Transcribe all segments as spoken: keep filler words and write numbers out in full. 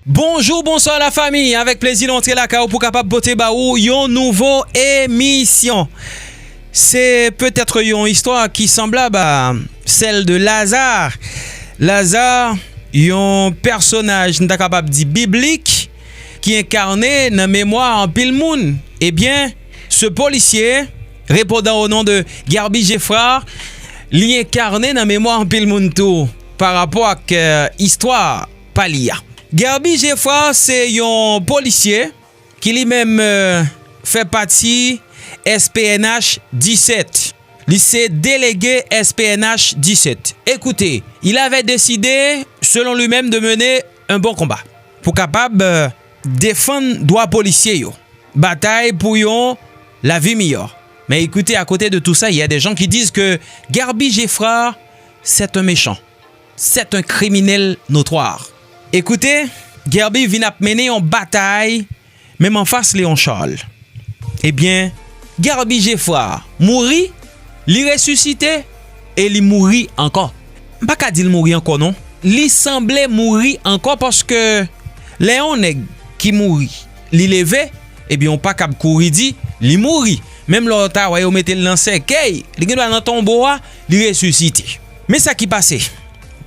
Bonjou, bonswa lafanmi. Avèk plezi nou antre lakay ou pou kapab pote ba ou yon nouvo emisyon. Se petèt yon istwa ki sanblab a sèl de Laza. Laza, yon pèsonaj, nou ta kapab di, biblik, ki enkane nan memwa anpil moun. Ebyen, se polisye, repondan o non de Guerby Geffrard, li enkane nan memwa anpil moun tou, pa rapò ak, eh, istwa pa li a. Guerby Geffrard se yon polisye ki li menm, eh, fè pati S P N H disèt. Li se delege S P N H disèt. Écoutez, il avait décidé, selon lui-même, de mener un bon combat pou kapab, eh, defann dwa polisye yo, batay pou yon lavi miyò. Mais écoutez, à côté de tout ça, il y a des gens qui disent que Guerby Geffrard, c'est un méchant. C'est un criminel notoire. Écoutez, Guerby vin ap mennen yon batay, menm anfas Léon Charles. Ebyen, Guerby Geffrard mouri, li resisite e li mouri ankò. M pa ka di l mouri ankò non. Li sanble mouri ankò paske lè yon nèg ki mouri, li leve, ebyen, ou pa kab kouri di li mouri. Menm lè w ta wè yo mete l nan sèkèy, li gen dwa nan tonbo a, li resisite. Men sa ki pase.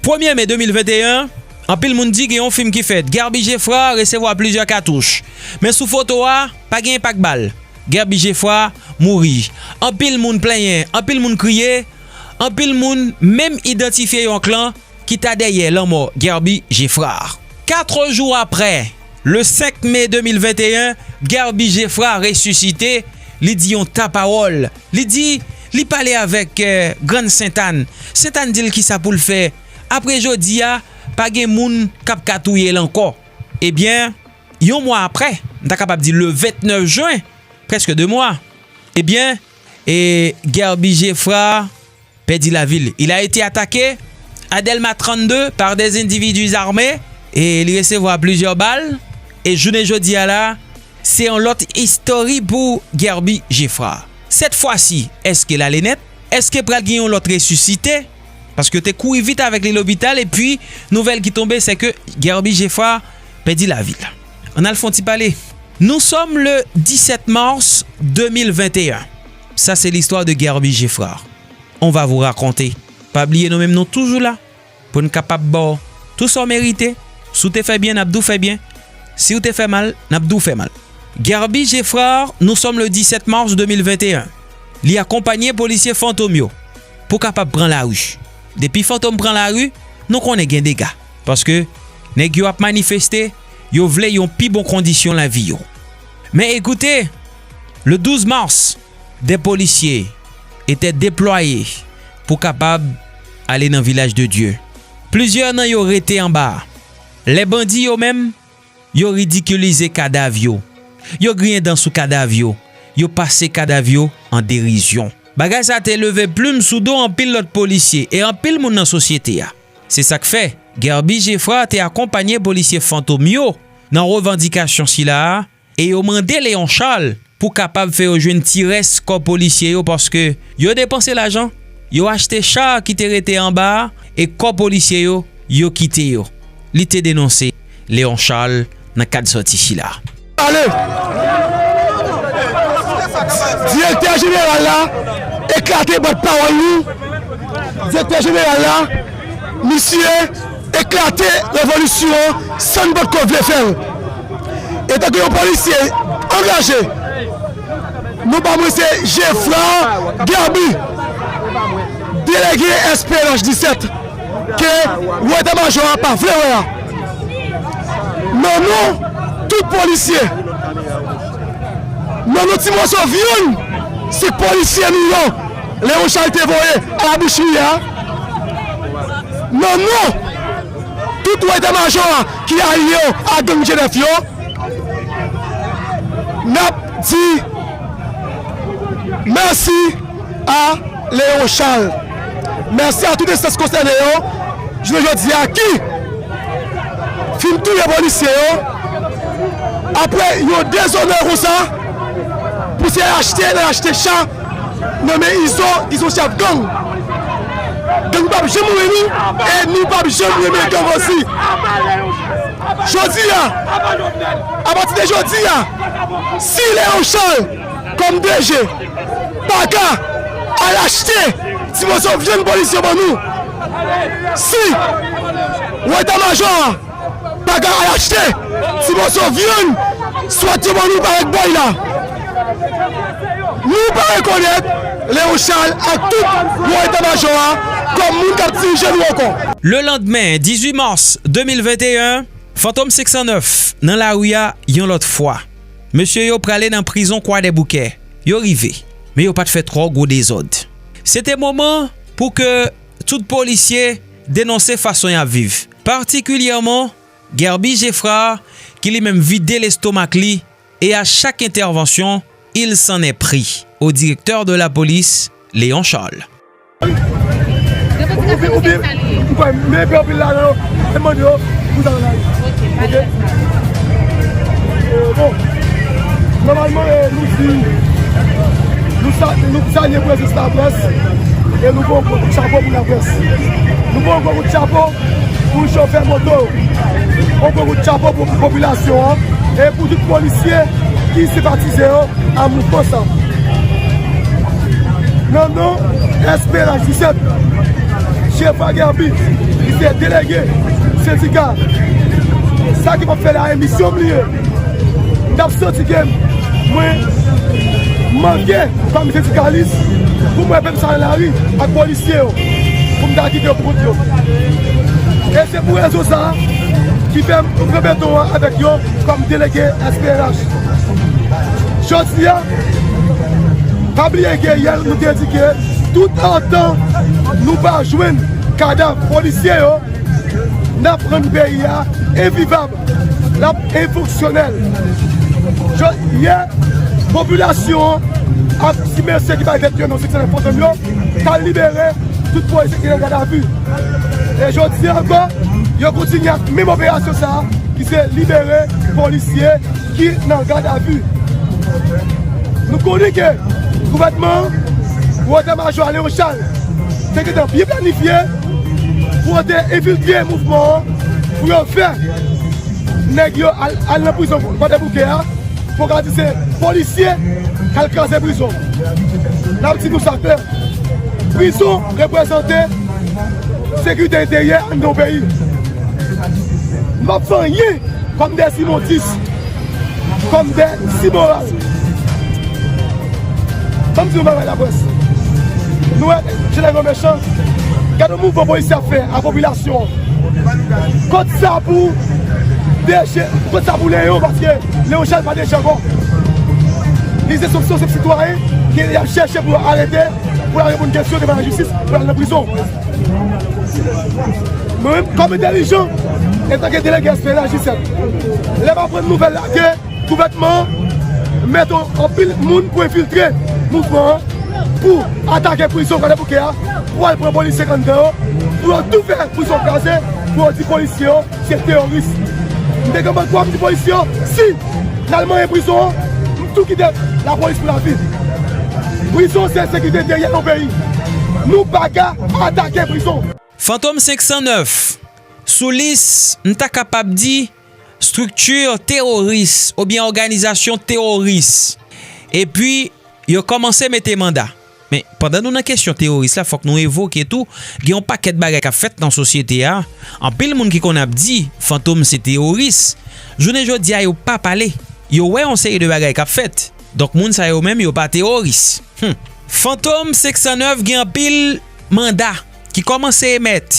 Premye me de mil venteyen, anpil moun di gen yon fim ki fèt. Guerby Geffrard resevwa plizyè katouch. Men sou foto a, pa gen enpak bal. Guerby Geffrard mouri. Anpil moun plenyen, anpil moun kriye, anpil moun menm idantifye yon klan ki ta dèyè lanmò Guerby Geffrard. Kat jou apre, le senk me de mil venteyen, Guerby Geffrard resisite, li di yon ta pawòl. Li di, li pale avèk, eh, Grann Sentàn. Sentàn di l kisa pou l fè. Apre jodi a, pa gen moun k ap ka touye l ankò. Ebyen, yon mwa apre, m ta kapab di le vennèf jen, prèske de mwa, ebyen, e Guerby Geffrard pèdi lavi l. Il a été attaqué à Delma trannde par des individus armés e li resevwa plizyè bal. E jounen jodi a la, se yon lòt istòri pou Guerby Geffrard. Sèt fwa si, èske l ale nèt? Èske pral gen yon lòt resisite? Paske yo te kouri vit avèk li lopital, epi nouvèl ki tonbe, se ke Guerby Geffrard pèdi lavi l. Ann al fè yon ti pale. Nous sommes le dix-sept mars deux mille vingt et un. Ça, c'est l'histoire de Guerby Geffrard. On va vous raconter. Pa bliye nou menm, nou toujou la pou n kapab ba w tou sa w merite. Si w te fè byen, n ap di w fè byen. Si w te fè mal, n ap di w fè mal. Guerby Geffrard, nous sommes le dix-sept mars deux mille vingt et un. Li akonpanye polisye Fantom yo pou kapab pran lari. Depi Fantom pran lari, nou konnen gen dega. Paske nèg yo ap manifeste, yo vle yon pi bon kondisyon lavi yo. Men ekoute, le douze mars, des policiers étaient déployés pou kapab ale nan Vilaj de Dye. Plizyè nan yo rete anba. Lè bandi yo menm, yo ridikilize kadav yo. Yo griyen dan sou kadav yo. Yo pase kadav yo an derizyon. Bagay sa te leve plim sou do anpil lòt polisye e anpil moun nan sosyete a. Se sa k fè, Guerby Geffrard te akonpanye polisye Fantom yo nan revandikasyon sila a, e yo mande Léon Charles pou kapab fè yo jwenn ti rès kò polisye yo, paske yo depanse lajan, yo achte cha ki te rete anba a, e kò polisye yo, yo kite yo. Li te denonse Léon Charles nan kad sòti sila. Ale! Direktè jeneral la eklate bòt pawòl nou. Direktè jeneral la, misye eklate revolisyon an san n potko vle fè l. Etanke yon polisye angaje, nou pa mwen se Geffrard Guerby, delege S P N H disèt, ke wotè majò a pa vle wè a. Nan non tout polisye, nan non ti moso vyann, se polisye nou yo, Léon Charles te voye a la bouchri a. Nan non tout wotè majò a ki alye yo a gang G nèf yo, n ap di mèsi a Léon Charles. Mèsi a tout enstans konsène yo, jounen jodi a ki fin touye polisye yo. Apre yon dezonè konsa, pou se achte, nan achte cha, nan men Izo, Izo chèf gang. Gang p ap janm renmen nou, e nou p ap janm renmen gang osi. Jodi a, apati de jodi a, si Léon Charles, kòm D G, pa ka al achte ti moso vyann polis yo ban nou, si Weta Majò a pa ka al achte ti moso vyann swat yo ban nou parèt bòy la, nou pa rekonèt Léon Charles ak tout Weta Majò a kòm moun k ap dirije nou ankò. Le lendemain, dix-huit mars deux mille vingt et un, Fantom senk san nèf nan lari a yon lòt fwa. Mesye yo prale nan prizon Kwadèboukè. Yo rive, men yo pa t fè twò gwo dezòd. Se te moman pou ke tout polisye denonse fason y ap viv. Patikilyèman, Guerby Geffrard, ki li menm vide lestomak li, e a chak entèvansyon, il s'en est pris au directeur de la police, Léon Charles. Ou bi, ou bi, ou kwè, men epi anpil lajan yo, e mande yo, pou sa nan lari. Ok? Eh, bon, nòmalman, eh, nou di, nou sa, nou salye prezans laprès, e nou voye yon gwo kout chapo pou laprès. Nou voye yon gwo kout chapo pou chofè moto yo. Yon gwo kout chapo pou popilasyon an, e pou tout polisye ki senpatize yo a mouvman sa. Nan non S P L H disèt, Geffrard Guerby, ki se delege sendika, sa ki p ap fè la, e misyon m li ye. M t ap santi ke mwen manke kòm sendikalis pou mwen pèp sa nan lari ak polisye yo, pou m ta kite yo pou kont yo. E se pou rezon sa a ki fè m pran beton an avèk yo kòm delege S P L H. Jodi a, pa bliye ke yè nou te di ke tout antan nou pa jwenn kadav polisye yo, n ap rann peyi a envivab, l ap enfonksyonèl. Jodi a, popilasyon an ak ti mesye ki bay tèt yo non senk san nèf Fantom yo, t al libere tout polisye ki nan gadavi. E jodi a ankò, yo kontinye ak menm operasyon sa a, ki se libere polisye ki nan gadavi. Nou konnen ke gouvènman an, Weta Majò Léon Charles, te gentan byen planifye pou yo te enfiltre mouvman an, pou yo fè nèg yo al, al nan prizon Kwadèboukè a, pou yo ka di se polisye k al kraze prizon. N ap di nou sa klè. Prizon reprezante sekirite enteryè anndan yon peyi. Nou p ap fè anyen kòm dè imondis, kòm dè imoral. Ban m di yon bagay laprès. Nou wè, Jeneral Mechan, gade yon mouvman polisye ap fè a popilasyon an. Kot sa pou D G, kot sa pou Léon, paske Léon Charles pa D G ankò. Li se yon senp sitwayen ke y ap chèche pou yo arete, pou l al reponn kesyon devan lajistis, pou l al nan prizon. Mwen menm, kòm entèlijan, antanke delege S P L H disèt, lè m aprann nouvèl la ke gouvènman an mete anpil moun pou enfiltre mouvman an, pou atake prizon Kwadèboukè a, pou al pran polisye k anndan yo, pou yo tou fè prizon kraze, pou yo di polisye yo se teworis. M te gen mwen kwa m di polisye yo, si n al manyen prizon an, m tou kite lapolis pou lavi. Prizon se sekirite enteryè yon peyi. Nou pa ka atake prizon. Fantom senk san nèf, sou lis, m ta kapab di, estrikti teworis oubyen òganizasyon teworis. Epi, yo kòmanse mete manda. Men, pandan nou nan kesyon teworis la, fòk nou evoke tou, gen yon pakèt bagay k ap fèt nan sosyete a. Anpil moun ki konn ap di Fantom se teworis, jounen jodi a, yo pa pale. Yo wè yon seri de bagay k ap fèt. Donk, moun sa yo menm, yo pa teworis. Hmm. Fantom senk san nèf gen anpil manda ki kòmanse emèt.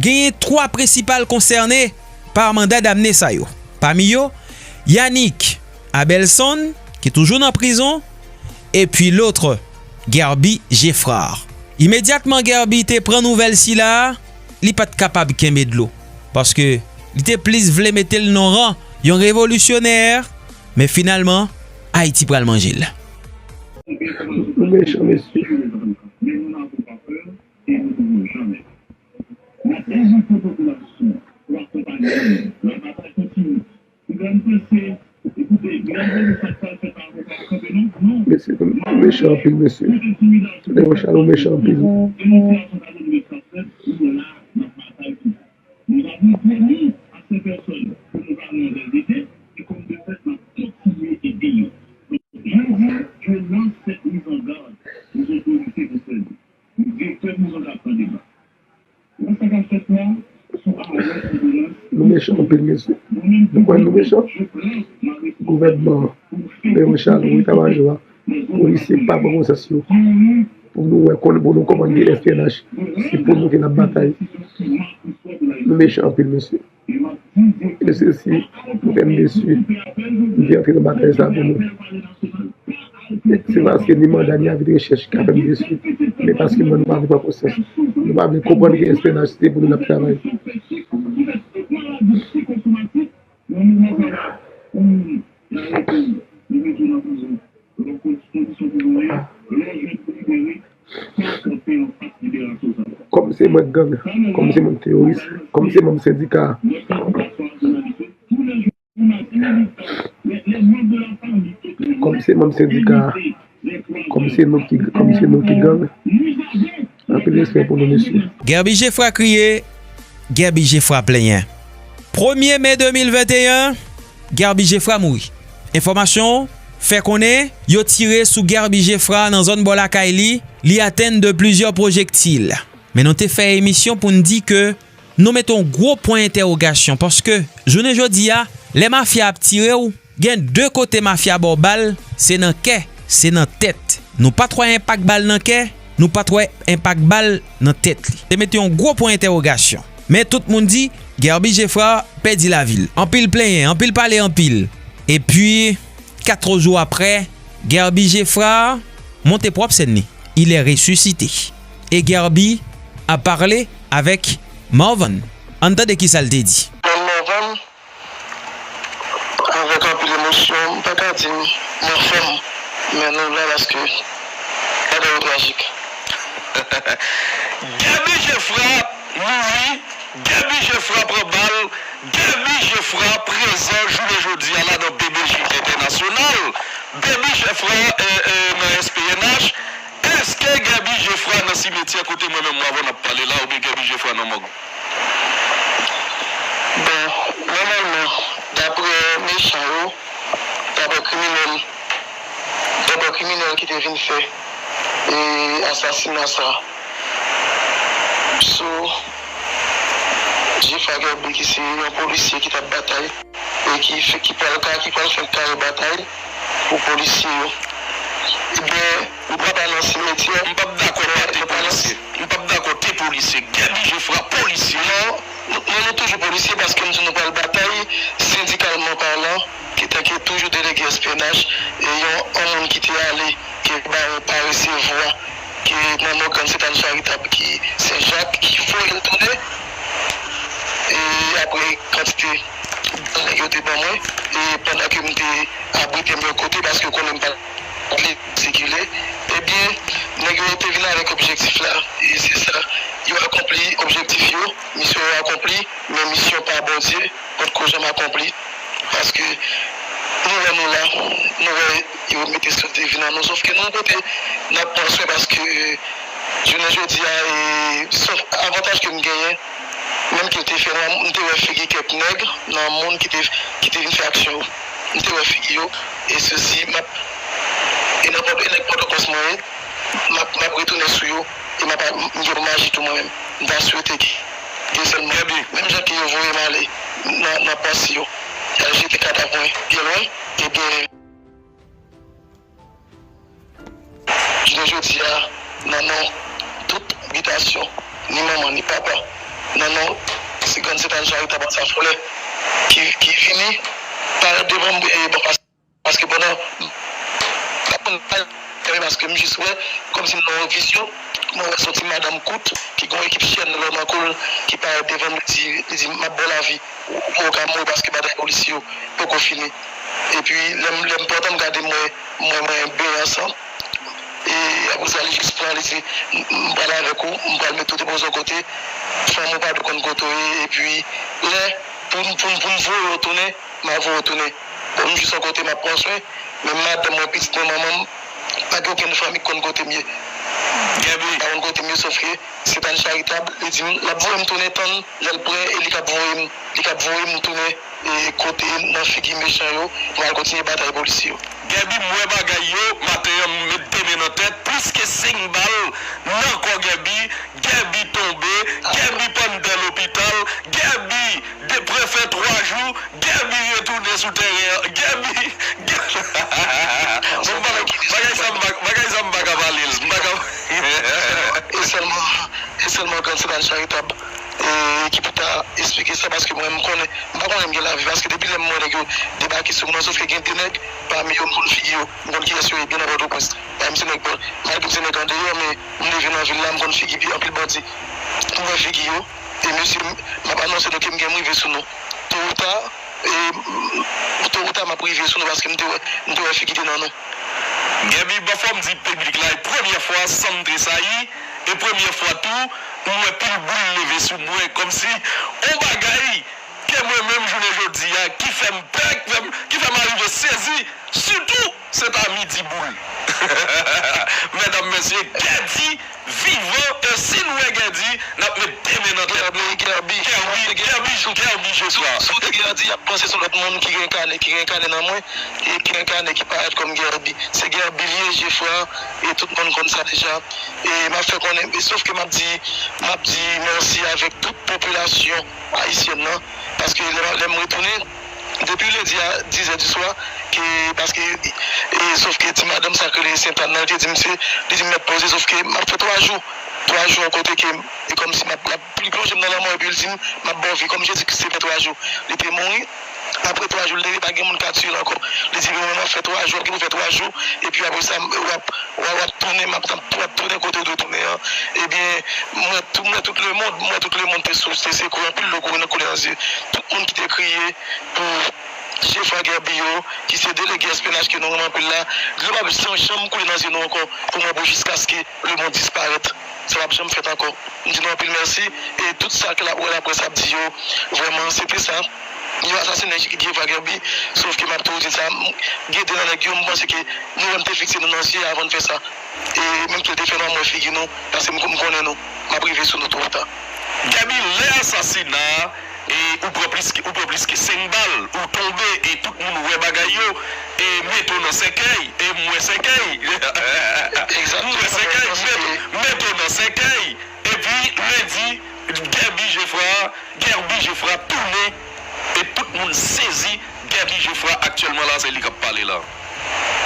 Genyen twa prensipal konsène pa manda damne sa yo. Pami yo, Yanick Abelson, ki toujou nan prizon, epi lòt, Guerby Geffrard. Imedyatman Guerby te pran nouvèl sila a, li pa t kapab kenbe dlo, paske li te plis vle mete l nan ran yon revolisyonè, men finalman, Ayiti pral manje l. Ou mechan, mesye. Mesye, ou mechan anpil, mesye. Léon Charles, ou mechan anpil. Nous avons promis à ces personnes que nous Anpil mesye. Nou kwè nou mechan. Gouvènman an, Leon Charles, wi, etamajo a, polisye pa pran konsyans yo. Pou nou wè, pou nou konprann ki S P N H, se pou nou ke n ap batay. Nou mechan anpil, mesye. Mesye, si nou fè m desi, m vin antre nan batay sa pou nou. Se paske ni manda ni avi de rechèch ki ka fè m desi. Men paske mwen, nou pa vle pran konsyans. Nou pa vle konprann ke S P N H se pou nou n ap travay. Kòm se manm gang, kòm se manm teworis, kòm se manm sendika, kòm se manm sendika, kòm se nou ki, kòm se nou ki gang, anpil respè pou nou, mesye. Guerby Geffrard kriye, Guerby Geffrard plenyen. Premye me de mil venteyen, Guerby Geffrard mouri. Enfòmasyon fè konnen yo tire sou Guerby Geffrard nan zòn bò lakay li, li atenn de plizyè pwojektil. Men nou te fè emisyon pou n di ke nou mete yon gwo pwen entèwogasyon, paske jounen jodi a, lè mafya ap tire w, gen de kote mafya ba w bal, se nan kè, se nan tèt. Nou pa t wè enpak bal nan kè, nou pa t wè enpak bal nan tèt li. Te mete yon gwo pwen entèwogasyon. Men tout moun di, Guerby Geffrard pèdi lavi l. Anpil plenyen, anpil pale, anpil. Epi, kat jou aprè, Guerby Geffrard monte pwòp sèn li. Il est ressuscité. E Guerby a pale avèk Morvan. Ann tande kisa l te di. Morvan, avèk anpil emosyon, m pa ka di m anfòm, men nou la paske bagay yo trajik. Guerby Geffrard mouri, Guerby Geffrard pran bal, Guerby Geffrard prezan jounen jodi a la nan B B J entènasyonal, Guerby Geffrard, euh, euh, nan S P N H. Èske Guerby Geffrard nan simetyè kote mwen menm avè w n ap pale la, oubyen Guerby Geffrard nan mòg? Bon, nòmalman, daprè mechan yo, daprè kriminèl, daprè kriminèl ki te vin fè, e, asasina sa sou Geffrard Guerby, ki se yon polisye ki t ap batay e ki fè, ki pral ka, ki pral fè kare batay pou polisye yo. Ebyen, ou pa nan simetyè. M p ap dakò kote polisye. M p ap dakò kote polisye. Guerby Geffrard polisye. Non, nou, nou, nou toujou polisye paske m di nou pral batay sendikalman palan, ki tanke toujou delege S P N H, e yon, yon moun ki te ale, ke baron pa resevwa, ke nan mòg Grande Sainte Anne Charitable ki Sen Jak, ki voye l tounen. E apre kantite nèg yo te ban mwen, e pandan ke m te abrite m yon kote, paske yo konnen m pa t vle sikile, ebyen, nèg yo te vin avèk objektif la, e se sa, yo akonpli objektif yo, misyon yo akonpli, men misyon pa Bondye potko janm akonpli, paske nou wè nou la, nou wè yo mete sèl te vin an nou, sòf ke nou kote n ap pran swen, paske jounen jodi a, e, sèl avantaj ke m genyen, menm ke l te fè nwa, m te wè figi kèk nèg nan moun ki te, ki te vin fè aksyon yo. M te wè figi yo, e sesi, m ap, e nan Pòt-, e nèg Pòtoprens mwen ye, m ap, m ap retounen sou yo, e m ap, m gen pou m aji tou mwen menm. M ta swete ke, ke sèlman, menm jan ke yo voye m ale nan, nan panse yo, y al jete kadav mwen byen lwen, ebyen, jounen jodi a, nan non tout bitasyon, ni manman, ni papa, nan non se Grande Sainte Anne Charitable Anse Fleur, ki, ki vini pale devan m, e, bon, pas-, paske pandan, m pa konn pale, paske m jis wè, kòmsi m nan yon vizyon, mwen wè se yon ti madanm kout, ki gen yon ekip chèn lò nan kou l, ki parèt devan m, li di, li di, "M ap ba w lavi." Ou, ou ka mouri paske batay polisye yo poko fini. Epi, lè m, lè m pran tan m gade, m wè, m wè mwen benyen an san. E apre sa, li jis pran, li di, "M, m pral avèk ou, m pral mete w depoze yon kote. Fanmi w pa dwe konn kote w ye." Epi, lè, pou n, pou n, pou n voye w tounen, m a voye w tounen. Bon, m jis yon kote, m ap pran swen. Men madanm mwen, pitit mwen, manman m, pa gen okenn fanmi k konn kote m ye. Gaby. Pa konn kote m ye, sòf ke Sentàn Charitab, li di m, l ap voye m tounen tann lè l prè e li k ap voye m, li k ap voye m tounen, e, kote nan figi mechan yo, pou m al kontinye batay polisye yo. Gaby, m wè bagay yo, maten an, m met de men nan tèt, plis ke senk bal nan kò Gaby, Gaby tonbe, Gaby pann dèyè lopital, Gaby de prefè twa jou, Guerby retounen sou teren an. Guerby, Guerby. Bon, bagay, bagay sa m pa, bagay sa m pa ka pale l. M pa ka. E sèlman, e sèlman Grand Sentàn Charitab, e, ki pou ta esplike sa, paske mwen, m konnen, m pa konnen m gen lavi, paske depi lè m wè nèg yo debake sou mwen, sòf ke gen de nèg pami yo, m konn figi yo, m konn kiyès yo ye byen nan Pòtoprens. Pami se nèg, malgre m se nèg andeyò, men m leve nan vil la, m konn figi anpil bandi. M wè figi yo, e mesye, m, m ap anonse nou ke m gen m rive sou nou. To ou ta, e, m, to ou ta, m ap rive sou nou, paske m te wè, m te wè figi te nan nou. Guerby, bon, fò m di piblik la, e premyè fwa san m tresayi, e premyè fwa tou, m wè pil boul leve sou mwen, kòmsi on bagay ke mwen menm jounen jodi a, ki fè m pè, ki fè m, ki fè m arive sezi, sitou, se ta midi boul. Medam, mesye, Guerby vivan, e si n wè Guerby, n ap met de men nan tèt nou. Guerby, Guerby, Guerby, Guerby, Guerby Jefra. Si w te Guerby, y ap panse se lòt moun ki renkane, ki renkane nan mwen, e ki renkane, ki parèt kòm Guerby. Se Guerby li ye, Jefra, e tout moun konn sa deja. E m ap fè konnen, e sòf ke m ap di, m ap di mèsi avèk tout popilasyon ayisyèn nan, paske lè, lè m retounen, depi ledi a diz è di swa, ke, paske, e, sòf ke ti madanm sa k rele Sentàn nan, li te di m se, li di m mèt poze, sòf ke m ap fè twa jou, twa jou yon kote ke, e kòmsi m ap, l ap, li plonje m nan lanmò, epi l di m, m ap ba w vi, kòm Jezi Kris te fè twa jou, li te mouri, apre twa jou, li leve, pa gen moun ka tiye l ankò. Li di, mwen, m ap fè twa jou, w ap gen pou fè twa jou, epi apre sa, w ap, w ap, w ap tounen, m ap, w ap tounen kote w dwe tounen an. Ebyen, m wè tout, m wè tout lemonn, m wè tout lemonn te sou, te sekwe, anpil dlo kouri nan, koule nan zye. Tout moun ki te kriye pou Jefra Guerby yo, ki se delege S P N H ke nou renmen anpil la, dlo p ap janm, janm koule nan zye nou ankò pou mwen, pou jiskaske lemonn disparèt. Sa p ap janm fèt ankò. M di nou anpil mèsi, e tout sa ke la, wè laprès ap di yo, vrèman, se te sa. Yo asasinen Jefra Guerby, sòf ke m ap toujou di sa, m, gen de nan nèg yo, m panse ke nou menm te fikse nou nan zye avan n fè sa. E menm ke l te fè nou, mwen figi nou, paske m, m konnen nou, m ap rive sou nou to ou ta. Guerby, lè asasina a, e ou pran plis ke, ou pran plis ke senk bal, ou tonbe, e tout moun wè bagay yo, e mete w nan sèkèy, e m wè sèkèy. M wè sèkèy, mete, mete w nan sèkèy. Epi lendi, Guerby Jefra, Guerby Jefra tounen, e tout moun sezi. Guerby Jefra aktyèlman la, se li k ap pale la.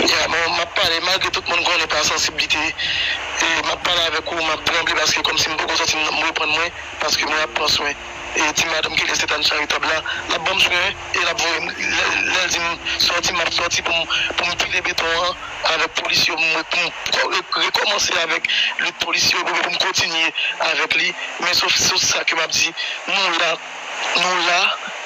Ya, bon, m ap pale, malgre tout moun konnen pa sansiblite, e m ap pale avèk ou, m ap tranble paske kòmsi m poko sòti, m reprann mwen, paske mwen ap pran swen. E ti madanm ki rele Sentàn Charitab la, l ap ban m swen, e l ap voye m, lè, lè l di m sòti, m ap sòti pou m, pou m pile beton an avèk polisye yo, m, m, m rekòmanse avèk lit polisye yo, pou, pou m kontinye avèk li. Men sòf, sòf sa ke m ap di, nou la, nou la,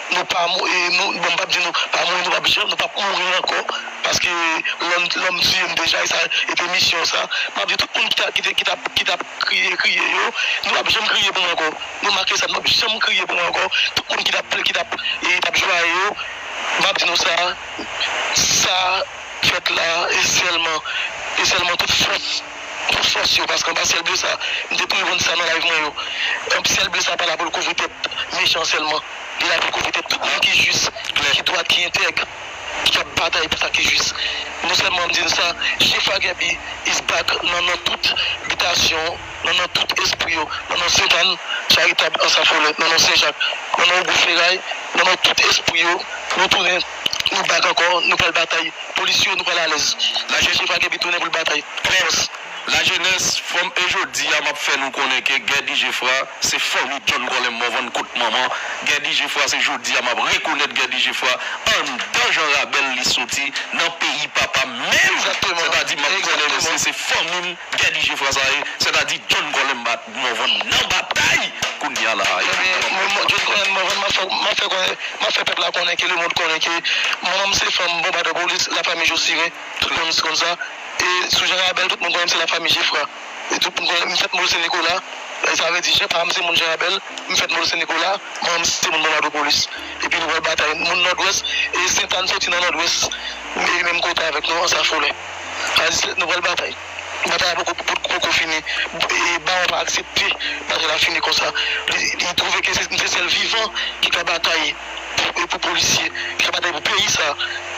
nou pa mou-, e nou, bon, m p ap di nou pa mouri, nou p ap janm, nou p ap mouri ankò, paske lòm, lòm tiye m deja, e sa, e te misyon sa. M ap di tout moun ki ta, ki te, ki t ap, ki t ap kriye, kriye yo, nou p ap janm kriye pou mwen ankò. Nou make sa, nou p ap janm kriye pou mwen ankò. Tout moun ki t ap, ki t ap, e, t ap jwaye yo, m ap di nou sa, sa fèt la, e sèlman, e sèlman tout fòs, tout fòs yo, paske anba syèl ble sa, m te tou reponn sa nan live mwen yo. Syèl ble sa pa la pou l kouvri tèt mechan sèlman. Li la pou l kouvri tèt tout moun ki jis, ki dwat, ki entèg, ki ap batay pou sa ki jis. Non sèlman m di n sa, Jefra Guerby is back nan, nan tout bitasyon, nan, nan tout espri yo, nan, nan Sentàn Charitab, Anse Affolay, nan, nan Senjak, nan, nan Ogou Feray, nan, nan tout espri yo, nou tounen, nou back ankò, nou pral batay. Polis yo, nou pral alèz. Jefra Guerby tounen pou l batay. Klè. Lajenès, fanm, e jodi a m ap fè nou konnen ke Guerby Jefra se fanmi John Colem Morvan kot manman. Guerby Jefra se jodi a m ap rekonèt Guerby Jefra anndan jan Rabèl li soti nan peyi papa menm. Egzakteman. Sètadi m ap konnen mesye se fanmi m Guerby Jefra sa ye, sètadi John Colem Morvan nan batay kounye a la. Ebyen, mwen, mwen, John Colem Morvan, m ap fè, m ap fè konnen, m ap fè pèp la konnen ke lemonn konnen ke manman m se fanm bonbadè polis, lafanmi Josiren, tout moun konn sa. E sou Jan Rabèl, tout moun konnen m se lafanmi Jefra. E tout moun konnen m fèt Mòl Sen Nikola. E sa vle di, Jan pa m se moun Jan Rabèl, m fèt Mòl Sen Nikola, manman m se moun Bonbadwopolis. Epi nou pral batay. Moun Nòdwès, e Sentàn soti nan Nòdwès, e menm kote avèk nou, Anse Affolay. Sa di, nou pral batay. Batay la poko, poko, poko fini. E bawon pa aksepte batay la fini konsa. Li, li twouve ke se, se sèl vivan ki ka batay pou, e pou polisye, ki ka batay pou peyi sa.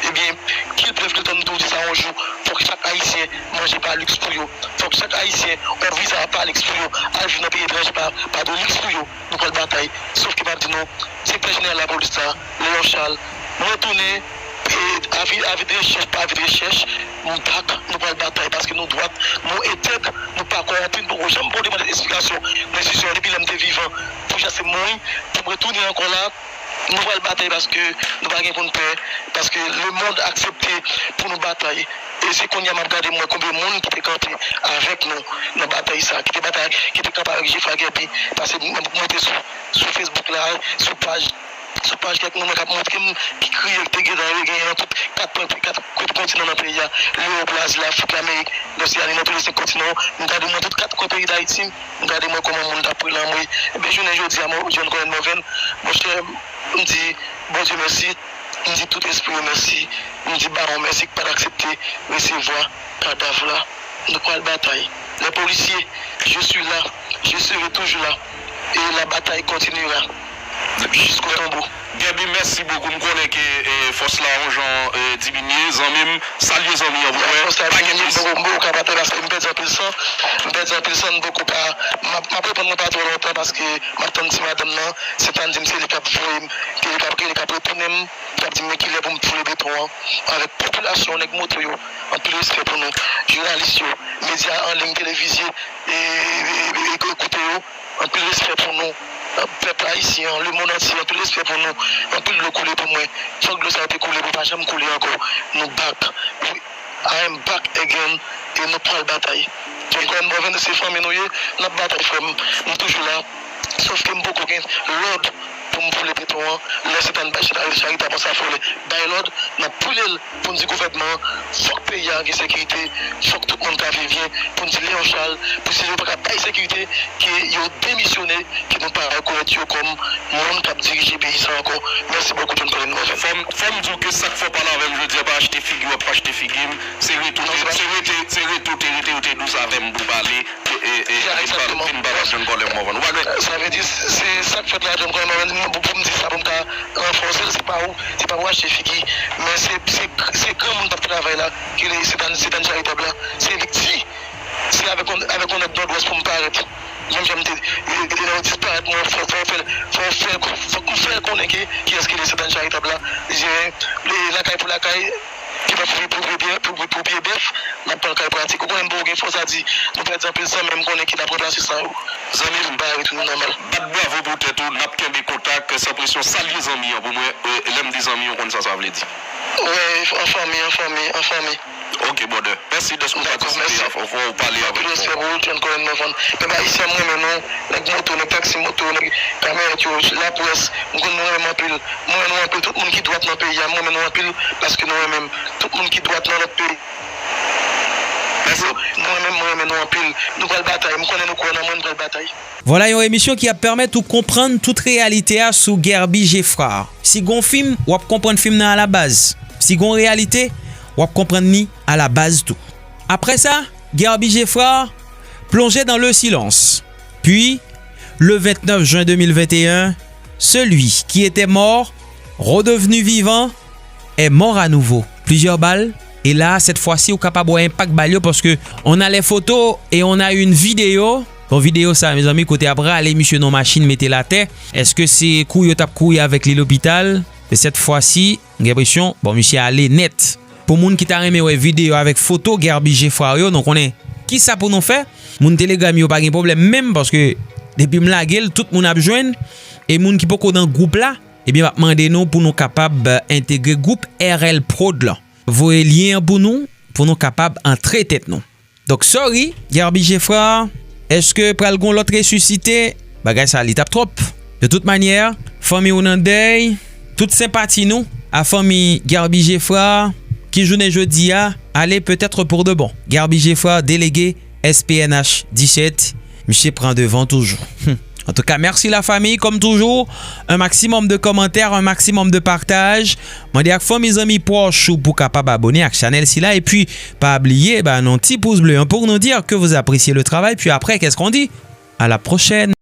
E Ebyen, kil prèv ke tann tou di sa yon jou, fòk chak Ayisyen manje pa liks pou yo. Fòk chak Ayisyen yon viza pa liks pou yo. Al viv nan peyi etranje pa, pa de liks pou yo. Nou pral batay. Sòf ke m ap di nou, direktè jeneral lapolis la, Léon Charles, mwen tounen, e, avi, avi de rechèch, pa avi de rechèch, m back, nou pral batay paske nou dwat, nou entèg, nou pa kòwonpi, nou poko janm pran demann esplikasyon nan enstitisyon an depi lè m te vivan. Pou jan se mouri, pou m retounen ankò la, nou pral batay paske nou pa gen pou n pè, paske lemonn aksepte pou nou batay. E se kounye a m ap gade mwen konbyen moun ki te kanpe avèk nou nan batay sa, ki te batay, ki te kanpe avèk Jefra Guerby, paske m, m monte sou, sou Facebook la, sou paj, sou paj kèk moun k ap montre m ki kriye ki te gentan genyen nan tout kat kwen, kat kwen kontinan nan peyi a, Lewòp, Lazi, Lafrik, Lamerik, Loseani, nan tou le senk kontinan yo, m gade mwen tout kat kwen peyi Dayiti, m gade mwen kòman moun t ap pre lanmri. Ebyen, jounen jodi a, mwen, John Colin Morvan, monchè, m di Bondye mèsi, m di tout espri yo mèsi, m di bawon mèsi ki pa t aksepte resevwa kadav la. Nou pral batay. Les policiers, je suis là, je serai toujours là. Et la bataille continuera jusqu'au tombeau. Guerby, mèsi bokou. M konnen ke, e, fòs la yon jan, e, diminye. Zanmi m, salye zanmi an pou mwen. Fòs la diminye, m poko, m poko ka batay paske m pèdi anpil san. M pèdi anpil san, m poko ka. M ap, m ap reponn mwen pa twò lontan paske m ap tann ti madanm nan. Sentàn di m se li k ap voye m, ke li k ap, ke li k ap retounen m, k ap di m men kilè pou m foule beton an. Avèk popilasyon, nèg moto yo, anpil respè pou nou. Jounalis yo, medya an liy, televizye, e, e, e, e, ekoute yo, anpil respè pou nou. Pèp ayisyen an, lemonn antye, anpil respè pou nou. Anpil dlo koule pou mwen. Fòk dlo sa yo te koule pou pa janm koule ankò. Nou back. We, I am back again. E nou pral batay. John Colin Morvan, se fanmi nou ye. N ap batay, frè m. M toujou la. Sòf ke m poko gen lòd pou m boule beton an. Lè Sentàn bay charitab an sa fòlè bay lòd, n ap boule l pou n di gouvènman an, fòk peyi a gen sekirite, fòk tout moun ka viv byen, pou n di Léon Charles, pou si yo pa ka bay sekirite, ke yo demisyone, ke nou pa rekonèt yo kòm moun k ap dirije peyi sa ankò. Mèsi bokou, John Colin Morvan. Fò m, fò m di w ke sa k fè w pale avè m jodi a pa achte figi w, ap achte figi m. Se rete, se rete, se rete, rete, rete dous avè m pou pale. E, e, e, vin pale, vin pale John Colin Morvan. Ou pa gen... Sa vle di, se sa k fèt la, John Colin Morvan, pou, pou m di sa, pou m ka ranfòse l, se pa ou, se pa ou achte figi. Men se, se, se granmoun k ap travay la, ki rele Sentàn, Sentàn Charitab la. Se li k di, se avèk yon, avèk yon nèg Nòdwès pou m parèt. Menm jan m te, e, e, lè yo disparèt, mwen, fò, fò w fè l, fò w fè l, fòk m fè l konnen ke, kiyès ki rele Sentàn Charitab la. Li jere, e, lakay pou lakay, ki pa pou, pou, pou, pou, pou, pou pye bèf, n ap pran kay pratik. Ou konnen m poko gen fòs a di, nou pèdi anpil san, men m konnen ke n ap ranplase san yo. Zanmi m, bagay retounen nòmal. Bat bravo pou tèt ou, n ap kenbe kontak, san presyon. Salye zanmi an pou mwen, e, lè m di zanmi an, ou konn sa sa vle di. Wè, an fanmi, an fanmi, an fanmi. Ok, brother. Mèsi dèske ou patisipe, an fò ou pale avèk nou. Anpil respè pou ou, John Colin Morvan. Pèp ayisyen, m renmen nou. Nèg moto, nèg taksi moto, nèg kamyonèt yo, laprès, m konn nou renmen m anpil. Mwen renmen nou anpil. Tout moun ki dwat nan peyi a, mwen renmen nou anpil paske nou renmen m. Tout moun ki dwat nan lòt peyi, mwen renmen, mwen renmen nou anpil. Nou pral batay. M konnen nou kwè nan mwen, nou pral batay. Vwala yon emisyon ki ap pèmèt ou konprann tout reyalite a sou Guerby Geffrard. Si gon fim, w ap konprann fim nan alabaz. Si gon reyalite, w ap konprann li alabaz tou. Après ça, Guerby Geffrard plongeait dans le silence. Puis, le vingt-neuf juin deux mille vingt et un, celui qui était mort, redevenu vivant, est mort à nouveau. Plusieurs balles. E la, cette fois-ci, ou kapab wè enpak bal yo, paske on a les photos et on a une vidéo. Bon, videyo sa, mezanmi, kote ap rale misye nan machin, mete l atè. Èske se kouri yo t ap kouri avèk li lopital? Men cette fois-ci, m gen enpresyon, bon, misye ale nèt. Pou moun ki ta renmen wè videyo avèk foto Guerby Geffrard yo, nou konnen kisa pou nou fè. Moun Telegram yo pa gen pwoblèm menm, paske depi m lage l, tout moun ap jwenn. E moun ki poko nan gwoup la, ebyen, m ap mande nou pou nou kapab, euh, entegre gwoup R L Prod lan. Voye lyen an pou nou, pou nou kapab antre tèt nou. Donk, sorry, Guerby Geffrard, èske pral gon lòt resisite? Bagay sa, li t ap twòp. De tout manyè, fanmi w nan dèy, tout senpati nou a fanmi Guerby Geffrard, ki jounen jodi a, ale petèt pou de bon. Guerby Geffrard, delege S P N H disèt, misye pran devan toujou. Antouka, mèsi la fami, kòm toujou, un maximum de commentaires, un maximum de partage. Mande ak fanmi, zanmi, pwòch ou pou kapab abone ak chanèl sila. Epi, pa bliye ba nou ti pous ble an pou nou di ke vous appréciez le travail. Puis après, qu'est-ce qu'on dit? À la prochaine.